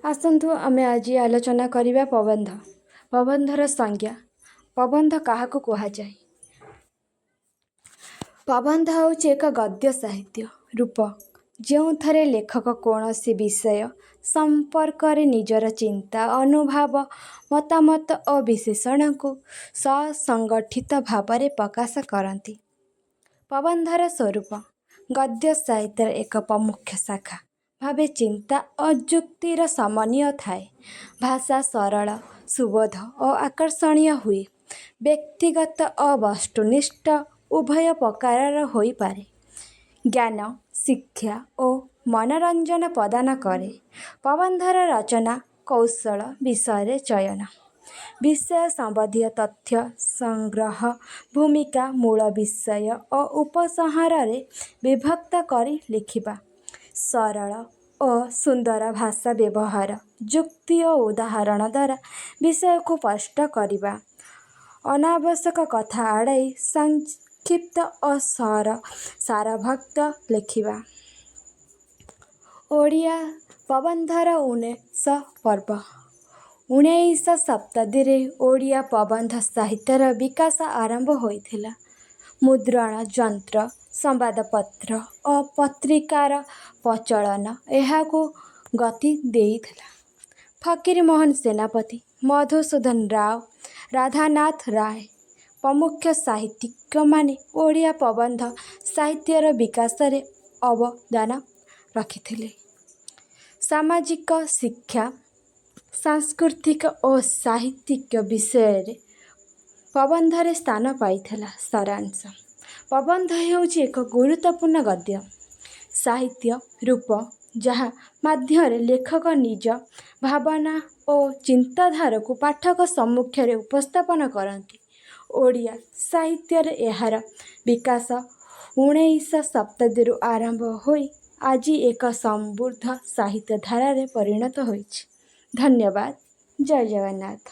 ଆସନ୍ତୁ ଆମେ ଆଜି ଆଲୋଚନା କରିବା ପ୍ରବନ୍ଧ। ପ୍ରବନ୍ଧର ସଂଜ୍ଞା। ପ୍ରବନ୍ଧ କାହାକୁ କୁହାଯାଏ? ପ୍ରବନ୍ଧ ହେଉଛି ଏକ ଗଦ୍ୟ ସାହିତ୍ୟ ରୂପ, ଯେଉଁଥିରେ ଲେଖକ କୌଣସି ବିଷୟ ସମ୍ପର୍କରେ ନିଜର ଚିନ୍ତା, ଅନୁଭବ, ମତାମତ ଓ ବିଶ୍ଳେଷଣକୁ ସୁସଙ୍ଗଠିତ ଭାବରେ ପ୍ରକାଶ କରନ୍ତି। ପ୍ରବନ୍ଧର ସ୍ୱରୂପ ଗଦ୍ୟ ସାହିତ୍ୟର ଏକ ପ୍ରମୁଖ ଶାଖା ଭାବେ ଚିନ୍ତା ଓ ଯୁକ୍ତିର ସମନ୍ୱୟ ଥାଏ। ଭାଷା ସରଳ, ସୁବୋଧ ଓ ଆକର୍ଷଣୀୟ ହୁଏ। ବ୍ୟକ୍ତିଗତ ଓ ବସ୍ତୁନିଷ୍ଠ ଉଭୟ ପ୍ରକାରର ହୋଇପାରେ। ଜ୍ଞାନ, ଶିକ୍ଷା ଓ ମନୋରଞ୍ଜନ ପ୍ରଦାନ କରେ। ପ୍ରବନ୍ଧର ରଚନା କୌଶଳ: ବିଷୟ ଚୟନ, ବିଷୟ ସମ୍ବନ୍ଧୀୟ ତଥ୍ୟ ସଂଗ୍ରହ, ଭୂମିକା, ମୂଳ ବିଷୟ ଓ ଉପସଂହାରରେ ବିଭକ୍ତ କରି ଲେଖିବା, ସରଳ ଓ ସୁନ୍ଦର ଭାଷା ବ୍ୟବହାର, ଯୁକ୍ତି ଓ ଉଦାହରଣ ଦ୍ୱାରା ବିଷୟକୁ ସ୍ପଷ୍ଟ କରିବା, ଅନାବଶ୍ୟକ କଥା ଏଡ଼ାଇ ସଂକ୍ଷିପ୍ତ ଓ ସାରଗର୍ଭ ଲେଖିବା। ଓଡ଼ିଆ ପ୍ରବନ୍ଧର ଉନ୍ମେଷ ପର୍ବ: 19ଶ ଶତାବ୍ଦୀରେ ଓଡ଼ିଆ ପ୍ରବନ୍ଧ ସାହିତ୍ୟର ବିକାଶ ଆରମ୍ଭ ହୋଇଥିଲା। ମୁଦ୍ରଣ ଯନ୍ତ୍ର, ସମ୍ବାଦପତ୍ର ଓ ପତ୍ରିକାର ପ୍ରଚଳନ ଏହାକୁ ଗତି ଦେଇଥିଲା। ଫକୀରମୋହନ ସେନାପତି, ମଧୁସୂଦନ ରାଓ, ରାଧାନାଥ ରାୟ ପ୍ରମୁଖ ସାହିତ୍ୟିକମାନେ ଓଡ଼ିଆ ପ୍ରବନ୍ଧ ସାହିତ୍ୟର ବିକାଶରେ ଅବଦାନ ରଖିଥିଲେ। ସାମାଜିକ, ଶିକ୍ଷା, ସାଂସ୍କୃତିକ ଓ ସାହିତ୍ୟିକ ବିଷୟ ପ୍ରବନ୍ଧରେ ସ୍ଥାନ ପାଇଥିଲା। ସାରାଂଶ: ପ୍ରବନ୍ଧ ହେଉଛି ଏକ ଗୁରୁତ୍ୱପୂର୍ଣ୍ଣ ଗଦ୍ୟ ସାହିତ୍ୟ ରୂପ, ଯାହା ମାଧ୍ୟମରେ ଲେଖକ ନିଜ ଭାବନା ଓ ଚିନ୍ତାଧାରାକୁ ପାଠକ ସମ୍ମୁଖରେ ଉପସ୍ଥାପନ କରନ୍ତି। ଓଡ଼ିଆ ସାହିତ୍ୟରେ ଏହାର ବିକାଶ 19ଶ ଶତାବ୍ଦୀରୁ ଆରମ୍ଭ ହୋଇ ଆଜି ଏକ ସମୃଦ୍ଧ ସାହିତ୍ୟ ଧାରାରେ ପରିଣତ ହୋଇଛି। ଧନ୍ୟବାଦ। ଜୟ ଜଗନ୍ନାଥ।